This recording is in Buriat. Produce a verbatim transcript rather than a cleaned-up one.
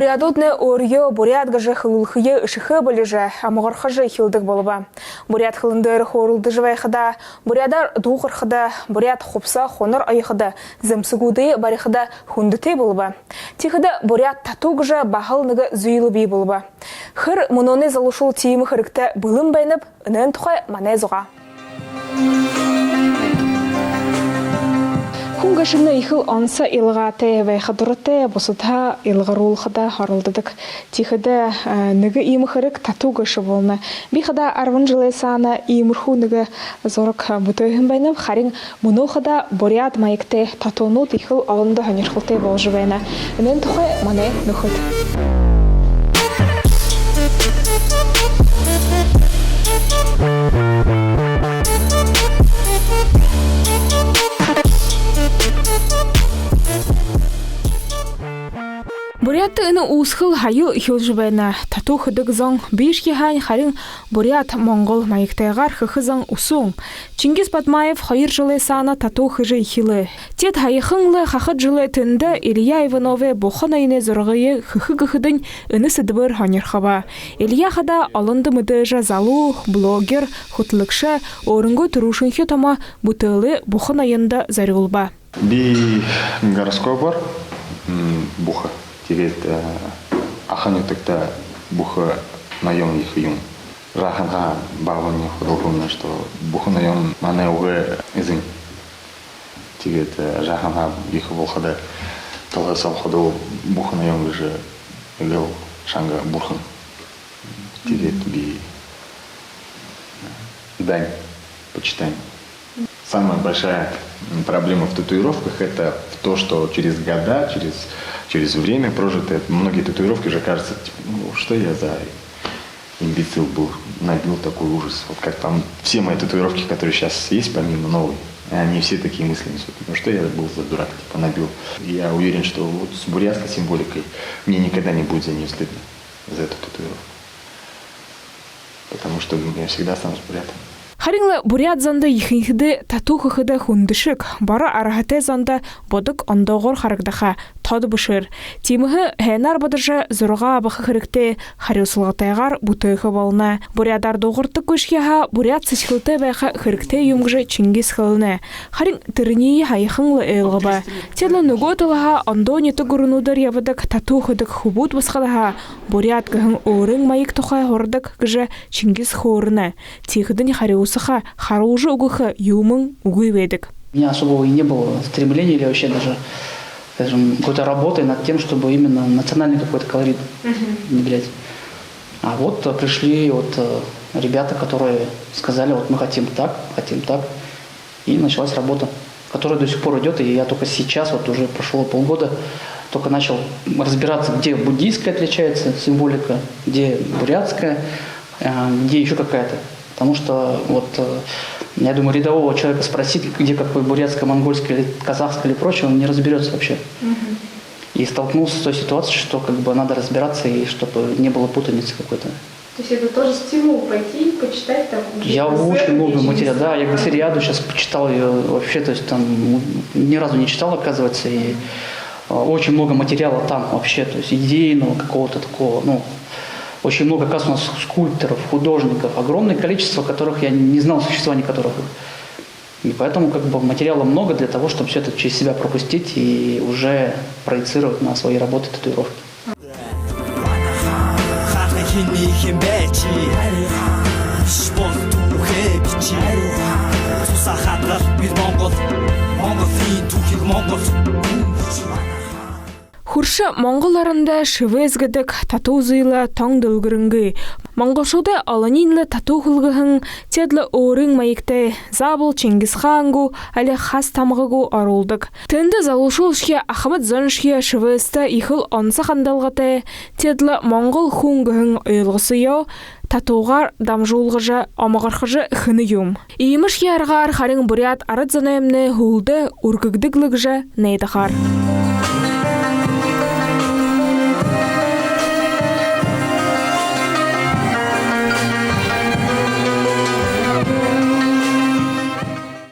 Буряадууднай өөрыгөө буряад гэжэ хэлүүлхые эшэхэ болижо, омогорхожо эхилдэг болобо. Буряад хэлэн дээрэ хөөрэлдэжэ байхада, буряадаар дуугархада, буряад хубсаһа хунар оёходо, зэмсэгүүдые барихада хүндэтэй болобо. Тиихэдэ буряад тату гэжэ баһал нэгэ зүйл бии болобо. Хэр мүнөөнэй залуушуул тиимэ хэрэгтэ бэлэн байнаб, энээн тухай манай зугаа. Хүн гээшэмнай ехэл онсо илгаатай байха дуратай, бусадһаа илгаруулхада оролдодог. Тиихэдэ, а, нэгэ иимэ хэрэг тату гээшэ болоно. Би хадаа арбан жэлэй саана иимэрхүү нэгэ зураг бүтээһэн байнаб, харин мүнөө хадаа буряад маягтай татунууд ехэл олондо һонирхолтой боложо байна. Энээн тухай манай нүхэд. Буряадта энэ үүсхэл һаял эхилжэ байна. Тату хэдэг зон бэшэ һаань, харин буряад-монгол маягтайгаар хэхэ зон үсөөн. Чингис Бадмаев хоёр жэлэй саана тату хэжэ эхилээ. Теэд һаяхан лэ хахад жэлэй тэндэ Илья Ивановай Буха ноёной зурагые хэхэ гэхэдэнь, энэ сэдэбээр һонирхобо. Илья хадаа олондо мэдээжэ залуу, блогер, хүтэлэгшэ, өөрынгөө түрүүшынхиеэ томо бүтээлээ Буха ноёндо зорюулба. Би гороскопоор, м, Буха. Тиигээд, э, Аха нютагта Буха ноён ехэ юм. Жаахан баабаймни худалһуумнай, что Буха ноён манай үгы эзэн. Тиигээд, э, жаахан ехэ болоходо, толгой сообходо, Буха ноён гэжэ эгээл шанга бурхан. Тиигээд би дань почитания. Самая большая, м, проблема в татуировках — это в то, что через года, через, через время прожитое, многие татуировки уже кажутся, типа: «Ну, что я за имбецил был, набил такой ужас». Вот как там все мои татуировки, которые сейчас есть, помимо новой, они все такие мысли несут. «Ну, что я был за дурак, типа, набил?» Я уверен, что вот с бурятской символикой мне никогда не будет за неё стыдно, за эту татуировку. Потому что я всегда останусь бурятом. Харин лэ буряад зондо ехэнхидээ тату хэхэдэ хүндэшэг, боро арһатай зондо будаг ондоогоор харагдаха, тод бэшээр. Тиимэһээ һайнаар бодожо зураг абаха хэрэгтэй, харюусалгатайгаар бүтээхэ болоно. Буряадаар дуугардаггүйшье һаа, буряад сэдьхэлтэй байха хэрэгтэй юм гэжэ Чингис хэлэнэ. Харин тэрэниие һаяхан лэ ойлгобо. Теэд лэ нүгөө талаһаа ондоо нютаг гүрэнүүдээр ябадаг, тату хэдэг хүбүүд басагадһаа буряад гэһэн өөрын маяг тухай һурадаг гэжэ Чингис хөөрэнэ. Тиихэдэнь харюусаха, харюусажа үгэхэ юумэн үгы байдаг. У меня особого и не было стремления или вообще даже, скажем, какой-то работы над тем, чтобы именно национальный какой-то колорит внедрять. А вот, э, пришли вот, э, ребята, которые сказали: «Вот мы хотим так, хотим так». И началась работа, которая до сих пор идёт, и я только сейчас, вот уже прошло полгода, только начал разбираться, где буддийская отличается символика, где бурятская, э, где ещё какая-то. Потому что вот, э, я думаю, рядового человека спросить, где какой бурятская, монгольская или казахская или прочее, он не разберётся вообще. И столкнулся с той ситуацией, что как бы надо разбираться, и чтобы не было путаницы какой-то. То есть это тоже стимул пойти, почитать там. Я очень много материала, да, я Гасериаду сейчас почитал её вообще, то есть там, м, ни разу не читал, оказывается, и, а, очень много материала там вообще, то есть идейного какого-то такого, ну, очень много, оказывается, у нас скульпторов, художников, огромное количество, которых я не знал о существовании которых. И поэтому как бы материала много для того, чтобы всё это через себя пропустить и уже проецировать на свои работы, татуировки. Хүршэ Монгол орондо шэбээс гэдэг тату зүйлэ тон дэлгэрэнгүй. Монголшуудай олониинь лэ тату хэлгэһэн, теэд лэ өөрын маягтай, заабол Чингис хаан гү, али хас тамга гү оруулдаг. Тэндэ залуушуулшье, ахамад зоншье шэбээстэ ехэл онсо хандалгатай, теэд лэ монгол хүн гэһэн ойлгосоёо татугаар дамжуулгажа, омогорхожо эхилнэ юм. Иимэшье аргаар харин буряад арад зоноймнай һүүлдэ үргэгдэг лэ гэжэ найдахаар.